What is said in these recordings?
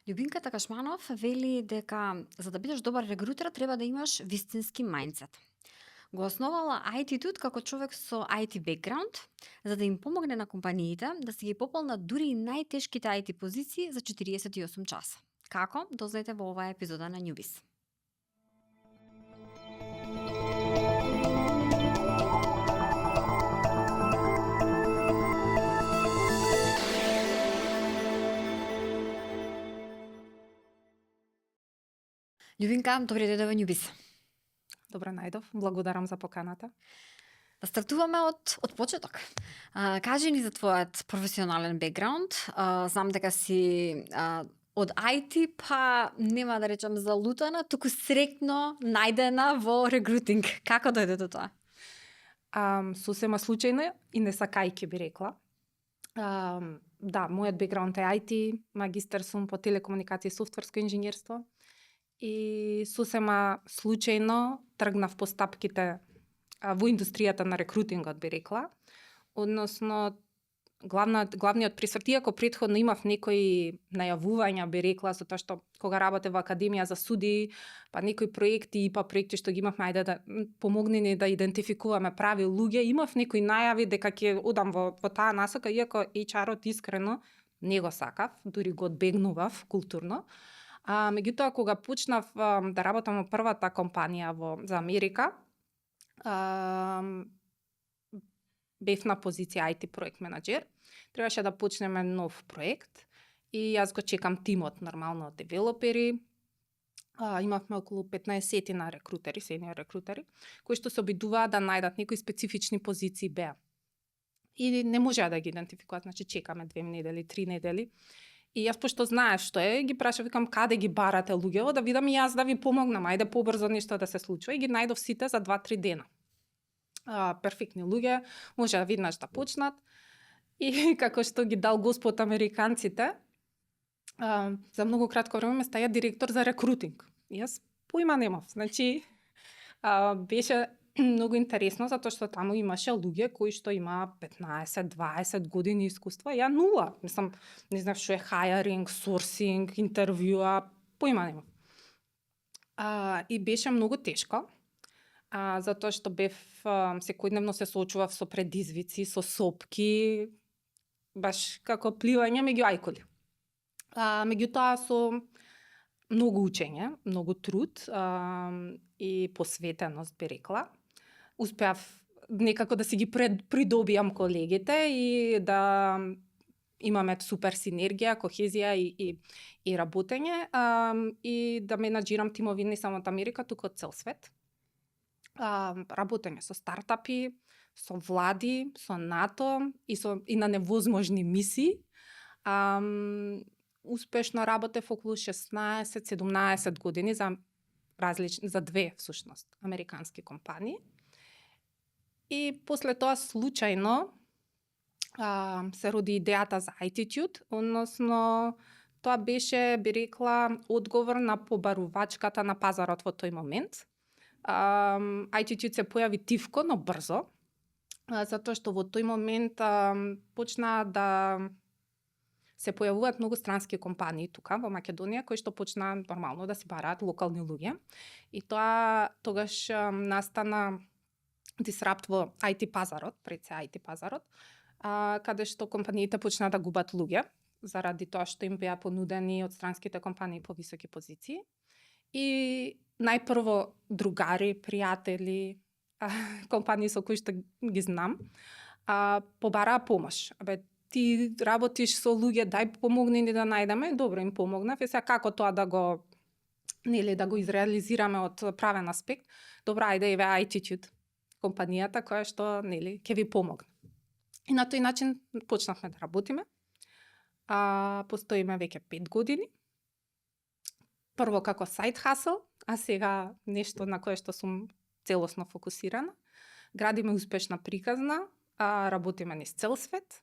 Љубинка Такашманов вели дека за да бидеш добар рекрутер треба да имаш вистински мајндсет. Го основала Attitude како човек со IT бекграунд, за да им помогне на компаниите да се ги пополнат дури и најтешките IT позиции за 48 часа. Како? Дознаете во оваа епизода на Newbiz. Љубинка, добре дојде во Newbiz. Добре најдов, благодарам за поканата. Да стартуваме од почеток. Кажи ни за твојот професионален бекграунд. Знам дека си од IT, па нема да речам залутана, туку среќно најдена во рекрутинг. Како дојде до тоа? Сосема случајно и не сакајќи би рекла. Да, мојот бекграунд е IT, магистар сум по телекомуникација и софтверско инженерство. И сосема случајно тргнав по стапките во индустријата на рекрутингот, би рекла. Односно, главниот присврт, иако претходно имав некои најавувања, би рекла, со тоа што кога работев во Академија за суди, па некои проекти, па проекти што ги имавме, ајде да помогне ни да идентификуваме прави луѓе, имав некои најави дека ќе одам во таа насока, иако HR-от искрено не го сакав, дури го одбегнував културно. Меѓутоа, кога почнав да работам во првата компанија за Америка, бев на позиција IT проект менаџер. Требаше да почнеме нов проект и јас го чекам тимот, нормално девелопери. Имавме околу 15 на рекрутери, сениор рекрутери, кои што се обидуваа да најдат некои специфични позиции беа. И не можеа да ги идентификуваат, значи чекаме 2 недели, 3 недели. И јас пошто знаев што е, ги прашав, викам каде ги барате луѓево, да видам и јас да ви помогнам, ајде побрзо нешто да се случува. И ги најдов сите за 2-3 дена. Перфектни луѓе, може да виднаш да почнат. И како што ги дал Господ американците, за многу кратко време ме стаја директор за рекрутинг. И јас поима немав. Значи, беше многу интересно, затоа што таму имаше луѓе кои што имаа 15-20 години искуство, ја нула. Не знам што е hiring, sourcing, интервјуа, поима немав. И беше многу тешко, затоа што бев секојдневно се соочував со предизвици, со сопки, баш како пливање меѓу ајкули. Меѓутоа со многу учење, многу труд и посветеност, би рекла, успеав некако да си ги придобијам колегите и да имаме супер синергија, кохезија и работење и да менаџирам тимови не само од Америка, туку од цел свет. Работење со стартапи, со влади, со НАТО и на невозможни мисии. Успешно работев околу 16-17 години за две всушност американски компании. И после тоа случајно се роди идејата за Attitude, односно тоа беше, би рекла, одговор на побарувачката на пазарот во тој момент. Attitude се појави тивко, но брзо, затоа што во тој момент почна да се појавуваат многу странски компании тука во Македонија, кои што почна нормално да си бараат локални луѓе. И тоа тогаш настана дисрапт во IT пазарот, пред се IT пазарот, каде што компаниите почна да губат луѓе, заради тоа што им беа понудени од странските компании по високи позиции. И најпрво другари, пријатели, компании со кои што ги знам, побараа помош. Ти работиш со луѓе, дај помогни ни да најдеме. Добро, им помогнав. И сега како тоа да го изреализираме од правен аспект? Добра, ајде еве Attitude, компанијата која што ќе ви помогне. И на тој начин почнавме да работиме. Постоиме веќе 5 години. Прво како сайт хасл, а сега нешто на кое што сум целосно фокусирана. Градиме успешна приказна, работиме низ цел свет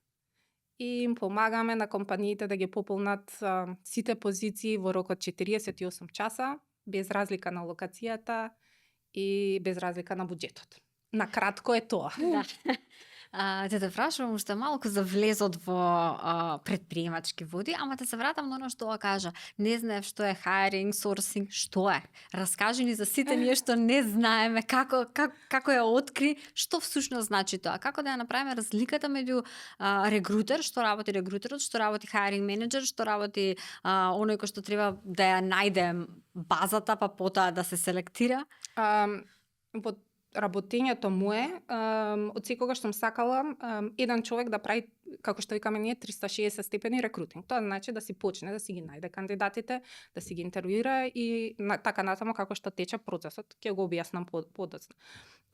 и им помагаме на компаниите да ги пополнат сите позиции во рок од 48 часа, без разлика на локацијата и без разлика на буџетот. На кратко е тоа. Да. Те прашувам уште малку за влезот во предприемачки води, ама те се вратам на оно што кажа. Не знаев што е hiring, sourcing, што е? Раскажи ни за сите ние што не знаеме како ја откри, што всушност значи тоа? Како да ја направиме разликата меѓу регрутер, што работи регрутерот, што работи hiring менеджер, што работи оној кој што треба да ја најде базата, па потоа да се селектира? Во работењето мое, од секогаш сум сакала еден човек да прави, како што викаме ние, 360 степени рекрутинг. Тоа значи да си почне, да си ги најде кандидатите, да си ги интервјуира и така натаму како што тече процесот. Ќе го објаснам подоцна.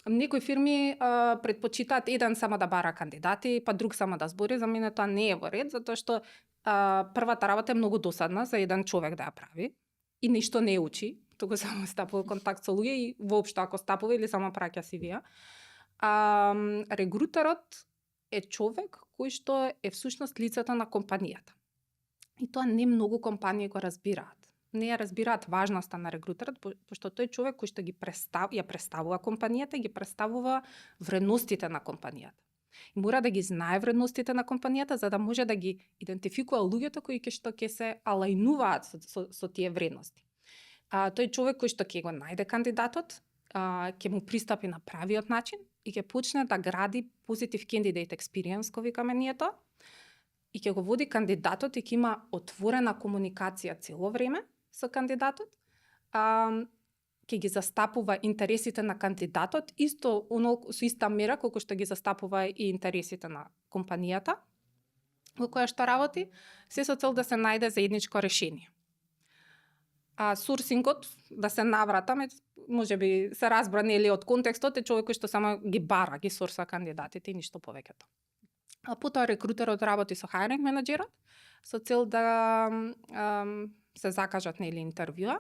Некои фирми предпочитаат еден само да бара кандидати, па друг само да збори. За мене тоа не е во ред, затоа што првата работа е многу досадна за еден човек да ја прави и ништо не учи. Туку само стапува контакт со луѓе и воопшто ако стапува или само праќа CV-ја. Регрутерот е човек кој што е всушност лицето на компанијата. И тоа не многу компании го разбираат. Не ја разбираат важноста на регрутерот, пошто тој човек кој што ја представува компанијата, ги представува вредностите на компанијата. И мора да ги знае вредностите на компанијата за да може да ги идентификува луѓето кои ќе се алајнуваат со тие вредности. Тој човек кој што ќе го најде кандидатот, ќе му пристапи на правиот начин и ќе почне да гради positive candidate experience, кој викаме ние тоа, и ќе го води кандидатот и ќе има отворена комуникација цело време со кандидатот, ќе ги застапува интересите на кандидатот исто со иста мера колку што ги застапува и интересите на компанијата во која што работи, се со цел да се најде заедничко решение. Сурсингот, да се навратаме, можеби се разбра нели од контекстот, е човек кој што само ги бара, ги сорса кандидатите и ништо повеќето. Потоа рекрутерот работи со hiring менеджерот со цел да се закажат нели интервјуа,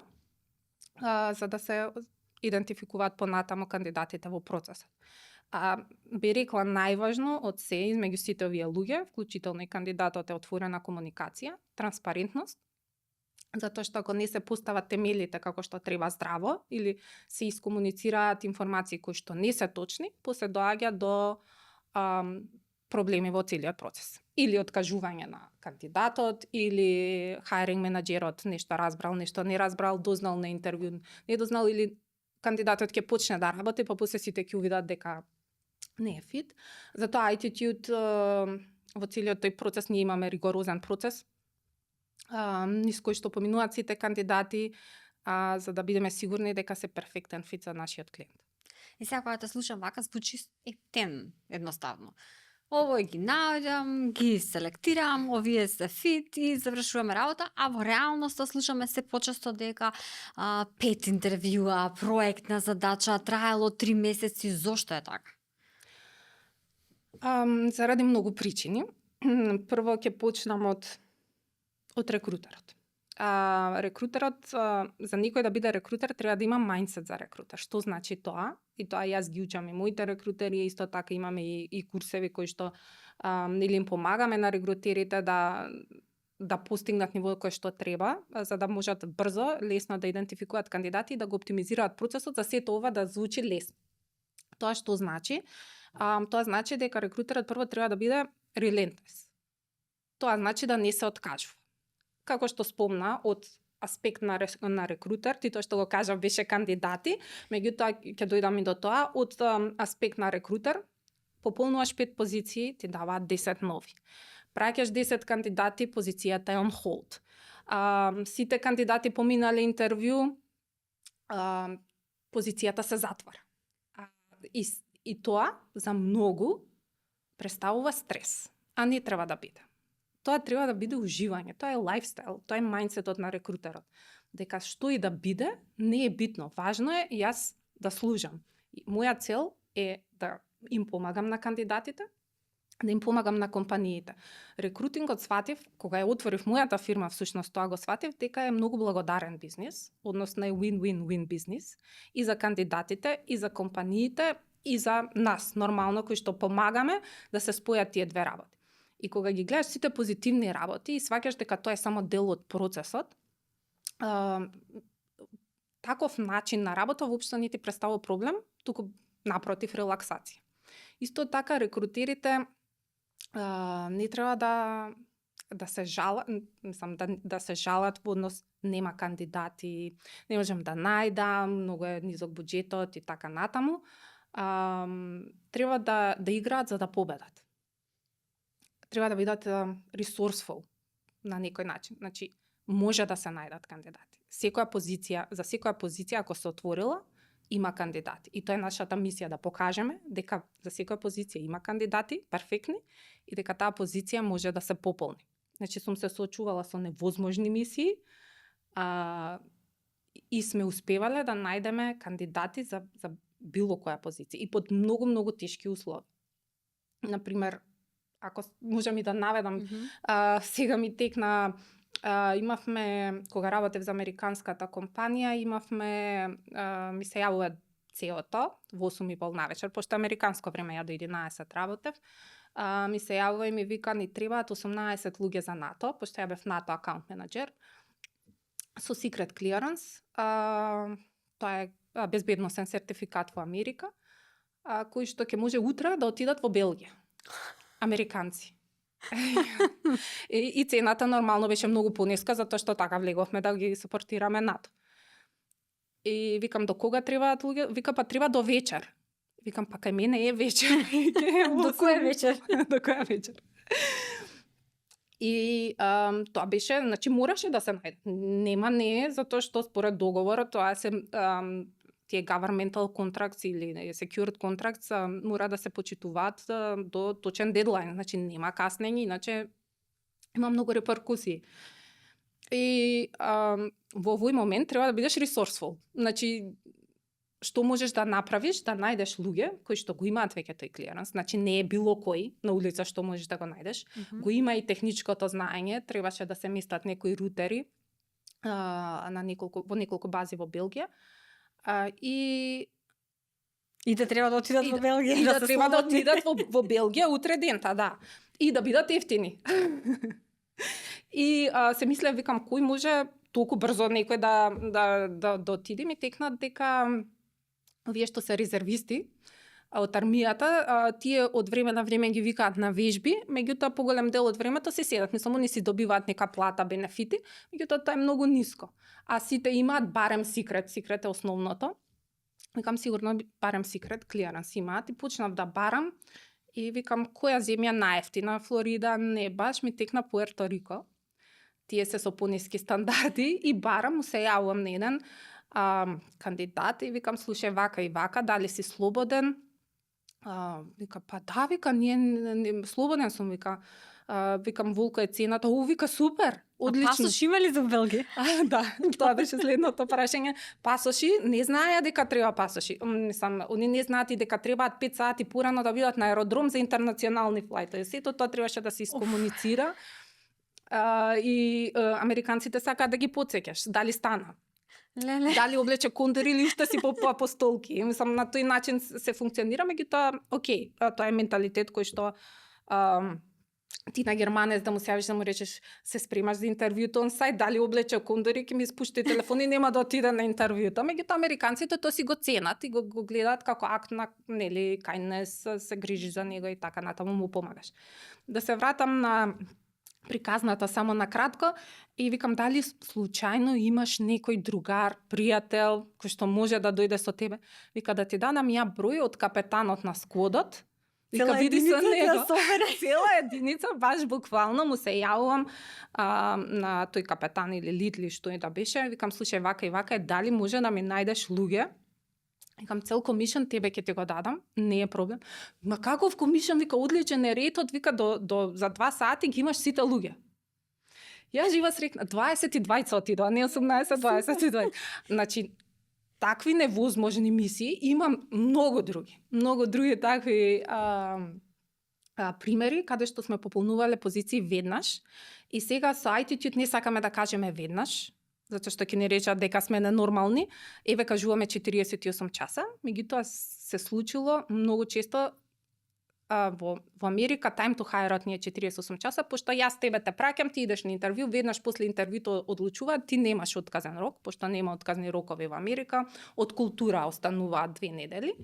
за да се идентификуваат понатаму кандидатите во процесот. Би рекла најважно од се измеѓу сите овие луѓе, вклучително и кандидатот, е отворена комуникација, транспарентност, затоа што ако не се постават темелите како што треба здраво или се искомуницираат информации кои што не се точни, после доаѓа до проблеми во целиот процес. Или откажување на кандидатот, или hiring менеджерот нешто разбрал, нешто не разбрал, дознал на интервју, не дознал, или кандидатот ќе почне да работи, па после сите ќе увидат дека не е фит. Затоа Attitude во целиот тој процес ние имаме ригорозен процес, низ кој што поминуваат сите кандидати, за да бидеме сигурни дека се перфектен фит за нашиот клиент. И сега кога те слушам вака звучи едноставно. Овој ги наоѓам, ги селектирам, овие се фит и завршуваме работа, а во реалноста слушаме се почесто дека 5 интервјуа, проектна задача, траело 3 месеци. Зошто е така? Заради многу причини. Прво ќе почнам од рекрутерот. Рекрутерот, за некој да биде рекрутер, треба да има мајндсет за рекрутер. Што значи тоа? И тоа јас ги учам и моите рекрутери, исто така имаме и курсеви кои што нели им помагаме на рекрутерите да постигнат ниво кое што треба, за да можат брзо, лесно да идентификуваат кандидати и да го оптимизираат процесот, за сето ова да звучи лесно. Тоа што значи? Тоа значи дека рекрутерот прво треба да биде relentless. Тоа значи да не се откажува. Како што спомна, од аспект на рекрутер, ти тоа што го кажа беше кандидати, меѓутоа ќе дојдам и до тоа, од аспект на рекрутер, пополнуваш 5 позиции, ти даваат 10 нови. Праќаш 10 кандидати, позицијата е on hold. Сите кандидати поминале интервју, позицијата се затвора. И тоа за многу представува стрес, а не треба да биде. Тоа треба да биде уживање, тоа е лајфстайл, тоа е мајндсетот на рекрутерот. Дека што и да биде, не е битно. Важно е јас да служам. Моја цел е да им помагам на кандидатите, да им помагам на компаниите. Рекрутингот сватив, кога ја отворив мојата фирма, всушност тоа го сватив, дека е многу благодарен бизнис, односно е win-win-win бизнис, и за кандидатите, и за компаниите, и за нас, нормално, кои што помагаме да се спојат тие две работи. И кога ги гледаш сите позитивни работи и сваќаш дека тоа е само дел од процесот, таков начин на работа воопшто не ти представува проблем, туку напротив релаксација. Исто така рекрутерите не треба да се жалат, мислам да се жалат во однос нема кандидати, не можам да најдам, многу е низок буџетот и така натаму. Треба да играат за да победат. Треба да бидат resourceful на некој начин. Значи, може да се најдат кандидати. За секоја позиција ако се отворила, има кандидати. И тоа е нашата мисија, да покажеме дека за секоја позиција има кандидати, перфектни, и дека таа позиција може да се пополни. Значи, сум се соочувала со невозможни мисии, и сме успевале да најдеме кандидати за било која позиција и под многу тешки услови. Например, ако можам и да наведам, сега ми текна, имавме, кога работев за американската компанија, ми се јавува CEO-то во 8:30 навечер, пошто американско време, ја до 11 работев, ми се јавува и ми вика, ни требаат 18 луѓе за НАТО, пошто ја бев НАТО акаунт менаџер, со secret clearance, тоа е безбедносен сертификат во Америка, кој што ќе може утре да отидат во Белгија. Американци. И цената нормално беше многу пониска, затоа што така влеговме да ги супортираме НАТО. И викам, до кога требаат луѓе? Вика, па треба до вечер. Викам, па кај мене е вечер. До која вечер? До која вечер? И тоа беше, значи мораше да се најде. Нема не, затоа што според договорот тоа се тие governmental contracts или secured contracts мора да се почитуваат до точен дедлайн. Значи нема каснење, иначе има многу реперкусии. И во овој момент треба да бидеш resourceful. Значи, што можеш да направиш, да најдеш луѓе кои што го имаат веќе тој клиранс, значи не е било кој на улица што можеш да го најдеш, го има и техничкото знаење, требаше да се местат некои рутери во неколку бази во Белгија, и да треба да отидат во Белгија. И да треба да отидат во Белгија утре дента, да. И да бидат ефтини. И се мислев, викам, кој може толку брзо некој да отиде, ми текна дека овие што се резервисти од армијата, тие од време на време ги викаат на вежби, меѓутоа поголем дел од времето се седат, мислам, они си добиваат нека плата, бенефити, меѓутоа тоа е многу ниско. А сите имаат барем секрет е основното. Викам, сигурно барем секрет, клиранс имаат, и почнав да барам и викам, која земја најефтина? Флорида, не баш, ми текна Пуерто Рико. Тие се со пониски стандарди и барам, му се јавувам на еден кандидат и викам, слушај, вака и вака, дали си слободен? Вика, па да, вика, не слободен сум, вика. Викам, волка е цената. Вика, супер, одлично. Пасош има ли за Белгија? Да, тоа беше следното прашање. Пасоши, не знаеа дека треба пасоши. Они не знаат и дека требаат 5 сати порано да бидат на аеродром за интернационални флајтови. Сето тоа требаше да се искомуницира. И американците сакаат да ги потсеќаш. Дали стана? Леле. Дали облече кондори или уште си по столки. Мислам, на тој начин се функционира, меѓутоа, окей, тоа е менталитет кој што ти на германец да му се јавиш да му речеш се спремаш за интервјуто он сајд, дали облече кондори, ќе ми спушти телефон и нема да отиде на интервјуто. Меѓутоа американците тоа си го ценат и го гледаат како акт на, нели, kindness, се грижиш за него и така натаму му помагаш. Да се вратам на приказната само на кратко и викам, дали случајно имаш некој другар, пријател кој што може да дојде со тебе? Вика, да ти дадам ја број од капетанот на скводот. Вика, види со него. Цела единица, баш буквално му се јавувам на тој капетан или лидли што и да беше. Викам, слушај, вака и вака, дали може да ми најдеш луѓе? Викам, цел комишен тебе ќе ти го дадам, не е проблем. Ма каков комишен? Вика, одличен е ретот, вика, за 2 сати ги имаш сите луѓе. Ја жива срекна, 22 отидоа, не 18, 22. Значи, такви невозможни мисии имам многу други такви примери каде што сме пополнувале позиции веднаш и сега со attitude не сакаме да кажеме веднаш, затоа што ќе ни речат дека сме ненормални, еве кажуваме 48 часа, меѓутоа се случило многу често во Америка time to hire не е 48 часа, пошто јас тебе те праќам, ти идеш на интервју, веднаш после интервјуто одлучуваат, ти немаш отказен рок, пошто нема отказни рокови во Америка, од култура остануваат 2 недели.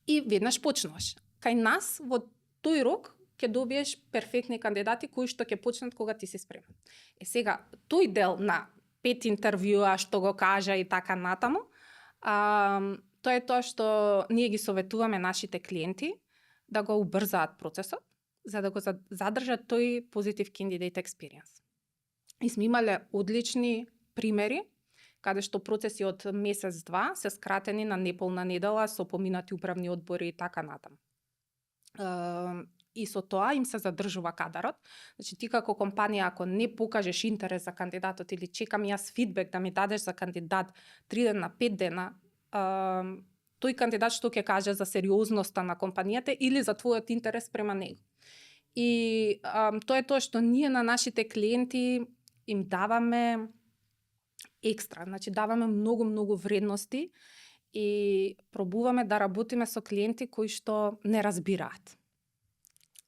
и веднаш почнуваш. Кај нас во тој рок ќе добиеш перфектни кандидати кои што ќе почнат кога ти си спремен. Сега, тој дел на 5 интервјуа што го кажа и така натаму, тоа е тоа што ние ги советуваме нашите клиенти да го убрзаат процесот, за да го задржат тој позитив candidate experience. И сме имале одлични примери каде што процеси од месец-два се скратени на неполна недела со поминати управни одбори и така натаму. И со тоа им се задржува кадарот. Значи ти како компанија ако не покажеш интерес за кандидатот или чекам јас фидбек да ми дадеш за кандидат 3 дена, 5 дена, тој кандидат што ќе каже за сериозноста на компанијата или за твојот интерес према него. И тоа е тоа што ние на нашите клиенти им даваме екстра, значи даваме многу вредности и пробуваме да работиме со клиенти кои што не разбираат.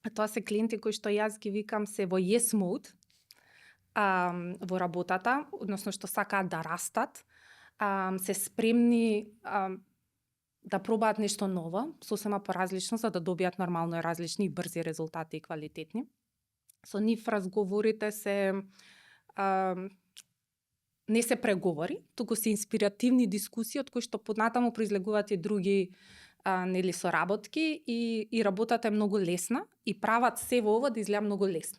А тоа се клиенти кои што јас ги викам се во yes mode во работата, односно што сакаат да растат, се спремни да пробаат нешто ново, сосема поразлично за да добијат нормално различни и брзи резултати и квалитетни. Со нив разговорите се не се преговори, туку се инспиративни дискусии од кои што поднатаму произлегуваат и други нели соработки и работата е многу лесна и прават се во ова да изгледа многу лесно.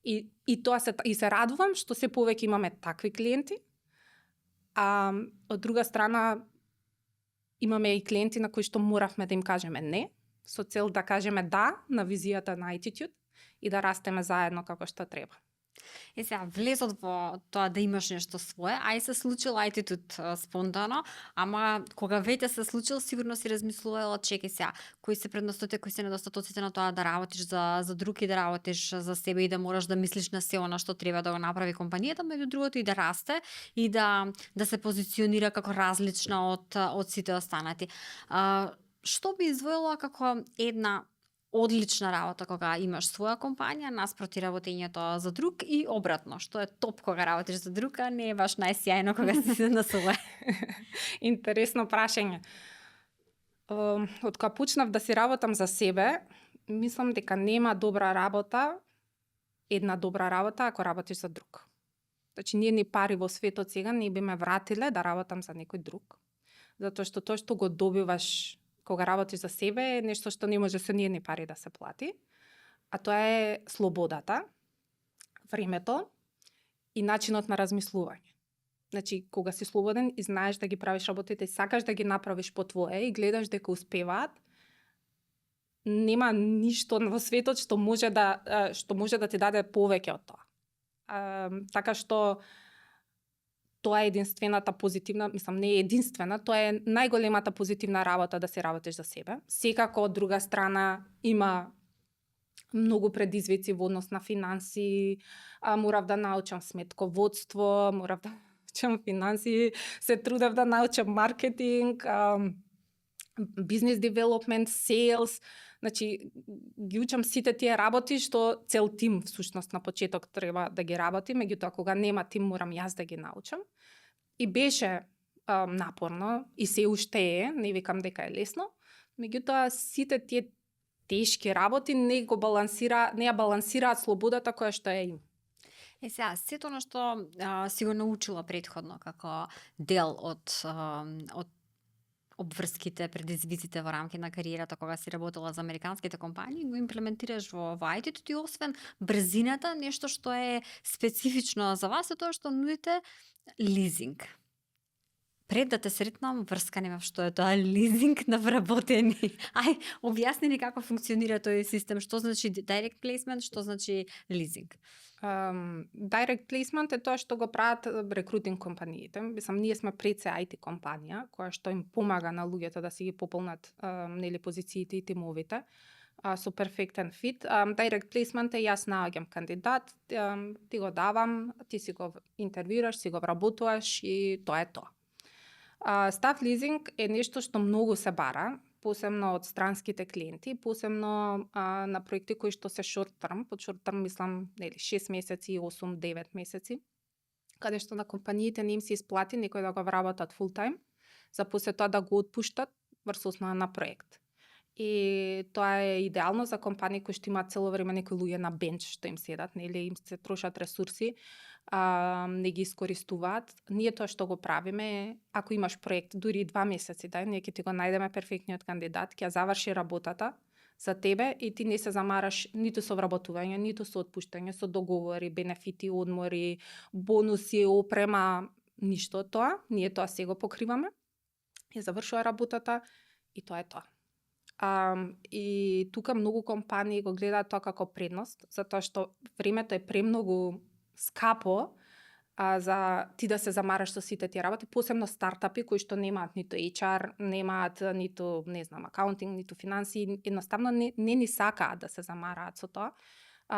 И тоа се радувам што се повеќе имаме такви клиенти. Од друга страна имаме и клиенти на кои што моравме да им кажеме не, со цел да кажеме да на визијата на Attitude и да растеме заедно како што треба. Сега, влезот во тоа да имаш нешто свое, ај се случил Attitude спонтано, ама кога веќе се случил, сигурно си размислувала, чекај сега, кои се предностоите, кои се недостатоците на тоа да работиш за друг и да работиш за себе и да мораш да мислиш на се она што треба да го направи компанијата, меѓу другото и да расте и да се позиционира како различна од сите останати. Што би издвоила како една одлична работа кога имаш своја компанија наспроти работењето за друг и обратно, што е топ кога работиш за друг, а не е баш најсјајно кога си на своја? Интересно прашање. Од кога почнав да си работам за себе, мислам дека нема добра работа, една добра работа ако работиш за друг. Значи ние ни пари во светот сега не би ме вратиле да работам за некој друг. Затоа што тоа што го добиваш кога работиш за себе е нешто што не може со ни пари да се плати, а тоа е слободата, времето и начинот на размислување. Значи, кога си слободен и знаеш да ги правиш работите и сакаш да ги направиш по твое и гледаш дека успеваат, нема ништо во светот што може да ти даде повеќе од тоа. Така што тоа е единствената позитивна, мислам не е единствена, тоа е најголемата позитивна работа да се работиш за себе. Секако од друга страна има многу предизвици во однос на финанси, морав да научам сметководство, морав да научам финанси, се трудев да научам маркетинг, бизнес девелопмент, сейлс, значи ги учам сите тие работи што цел тим всушност на почеток треба да ги работи, меѓутоа кога нема тим морам јас да ги научам. И беше напорно и се уште е, не викам дека е лесно, меѓутоа сите тие тешки работи не ја балансираат слободата која што е им. Сега, сето на што си го научила предходно како дел од обврските, предизвиците во рамки на кариерата кога си работела за американските компании, го имплементираш во Attitude и освен брзината, нешто што е специфично за вас е тоа што нудите лизинг. Пред да те сретнам, врска немав што е тоа лизинг на вработени. Ај, објасни ни како функционира тој систем, што значи direct placement, што значи лизинг. Direct placement е тоа што го прават рекрутинг компаниите. Мислам, ние сме пред се IT компанија, која што им помага на луѓето да си ги пополнат нели позициите и тимовите со перфектен фит. Direct placement е јас наоѓам кандидат, ти го давам, ти си го интервјуираш, си го вработуваш и тоа е тоа. Staff leasing е нешто што многу се бара, посебно од странските клиенти, посебно на проекти кои што се short term, под short term мислам 6 месеци, 8-9 месеци, каде што на компаниите не им се исплати некој да го вработат full time, за после тоа да го отпуштат врз основа на проект. И тоа е идеално за компании кои што имаат цело време некои луѓе на бенч што им седат, нели, им се трошат ресурси, не ги искористуваат. Ние тоа што го правиме е, ако имаш проект, дури и 2 месеци, ние ќе ти го најдеме перфектниот кандидат, ќе заврши работата за тебе и ти не се замараш ниту со вработување, ниту со отпуштање, со договори, бенефити, одмори, бонуси, опрема, ништо од тоа. Ние тоа се го покриваме. Ја завршува работата и тоа е тоа. И тука многу компании го гледаат тоа како предност, затоа што времето е премногу скапо за ти да се замараш со сите тие работи, посебно стартапи кои што немаат ниту HR, немаат ниту, не знам, акаунтинг, ниту финансии, едноставно не ни сакаат да се замараат со тоа.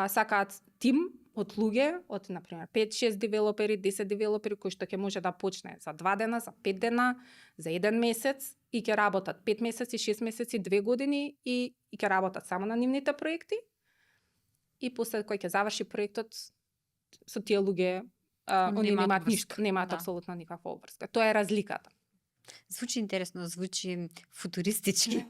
Сакаат тим од луѓе, од, например, 5-6 девелопери, 10 девелопери, кои што ќе може да почне за 2 дена, за 5 дена, за 1 месец и ќе работат 5 месеци, 6 месеци, 2 години и ќе работат само на нивните проекти. И после кој ќе заврши проектот, со тие луѓе они немаат ништо, немаат апсолутно никаква обврска. Тоа е разликата. Звучи интересно, звучи футуристички.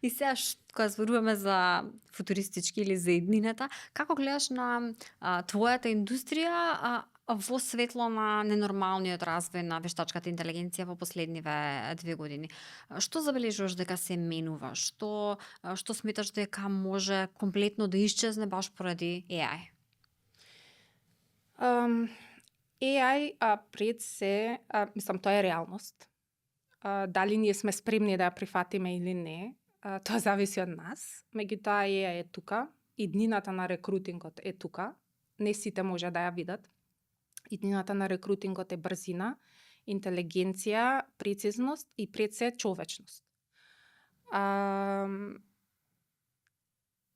И сега кога зборуваме за футуристички или за иднината, како гледаш на твојата индустрија во светло на ненормалниот развој на вештачката интелигенција во последниве 2 години? Што забележуваш дека се менува? Што сметаш дека може комплетно да исчезне баш поради AI? AI пред се, мислам, тоа е реалност. Дали ние сме спремни да ја прифатиме или не, тоа зависи од нас. Меѓутоа AI е тука, иднината на рекрутингот е тука. Не сите може да ја видат. Иднината на рекрутингот е брзина, интелигенција, прецизност и пред се човечност.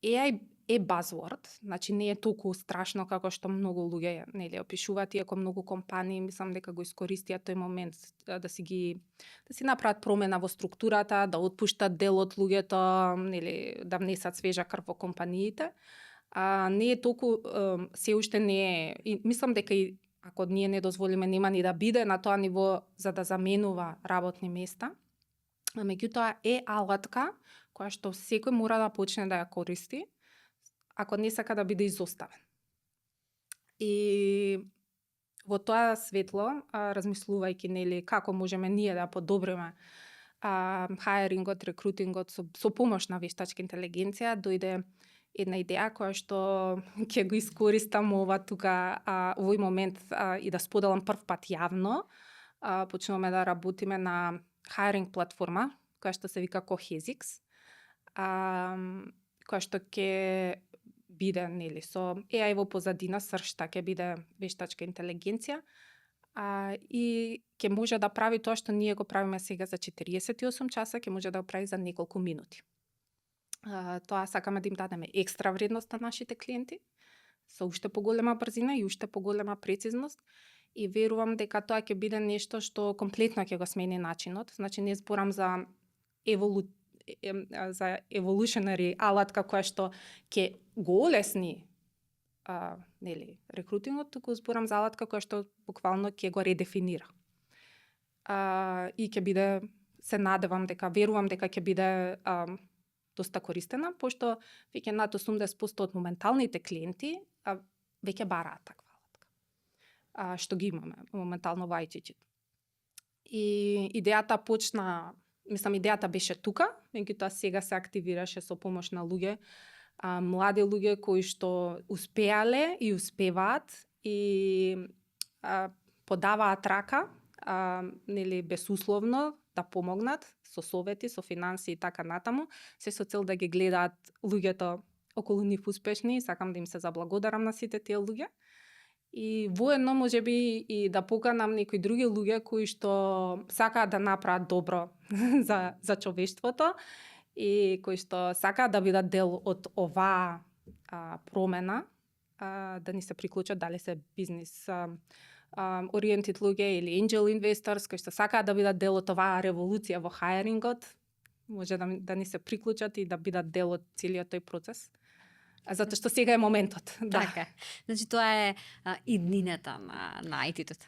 AI е buzzword, значи не е толку страшно како што многу луѓе нели опишуваат, иако многу компании мислам дека го искористија тој момент да си направат промена во структурата, да отпуштат дел од луѓето, нели да внесат свежа крв во компаниите. Не е толку, се уште не е, и мислам дека и ако ние не дозволиме, нема ни да биде на тоа ниво за да заменува работни места. Меѓутоа е алатка која што секој мора да почне да ја користи, ако не сака да биде изоставен. И во тоа светло, размислувајќи нели како можеме ние да подобриме хајрингот, рекрутингот со помош на вештачка интелигенција, дојде една идеја која што ќе го искористам ова тука овој момент и да споделам прв пат јавно. Почнуваме да работиме на хајринг платформа која што се вика Cohesix, која што ќе биде нели со AI во позадина, сршта ќе биде вештачка интелигенција, и ќе може да прави тоа што ние го правиме сега за 48 часа, ќе може да го прави за неколку минути. Тоа сакаме да им дадеме екстра вредност на нашите клиенти, со уште поголема брзина и уште поголема прецизност, и верувам дека тоа ќе биде нешто што комплетно ќе го смени начинот. Значи не зборам за evolutionary алатка која што ќе го олесни нели рекрутингот, туку зборам за алатка која што буквално ќе го редефинира. И ќе биде, се надевам дека, верувам дека ќе биде доста користена, пошто веќе над 80% од моменталните клиенти веќе бараат таква алатка, што ги имаме моментално во IT. И идејата почна, идејата беше тука, меѓутоа сега се активираше со помош на луѓе, млади луѓе кои што успеале и успеваат и подаваат рака, нели безусловно да помогнат со совети, со финансии и така натаму, се со цел да ги гледаат луѓето околу нив успешни, и сакам да им се заблагодарам на сите тие луѓе. И воедно можеби и да поканам некои други луѓе кои што сакаат да направат добро за човештвото и кои што сакаат да бидат дел од оваа промена, да ни се приклучат, дали се бизнис oriented луѓе или angel investors кои што сакаат да бидат дел од оваа револуција во хајрингот, може да ни се приклучат и да бидат дел од целиот тој процес. Затоа што сега е моментот. Да. Така. Значи тоа е иднината на IT-тот.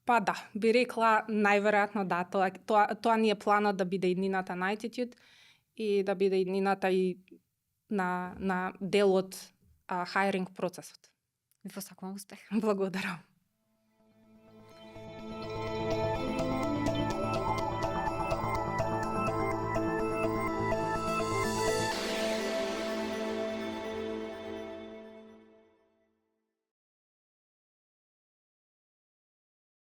Па да, би рекла најверојатно да, тоа ни е планот да биде иднината на IT-тот, и да биде и нината и на дел од hiring процесот. Ви посакувам успех. Благодарам.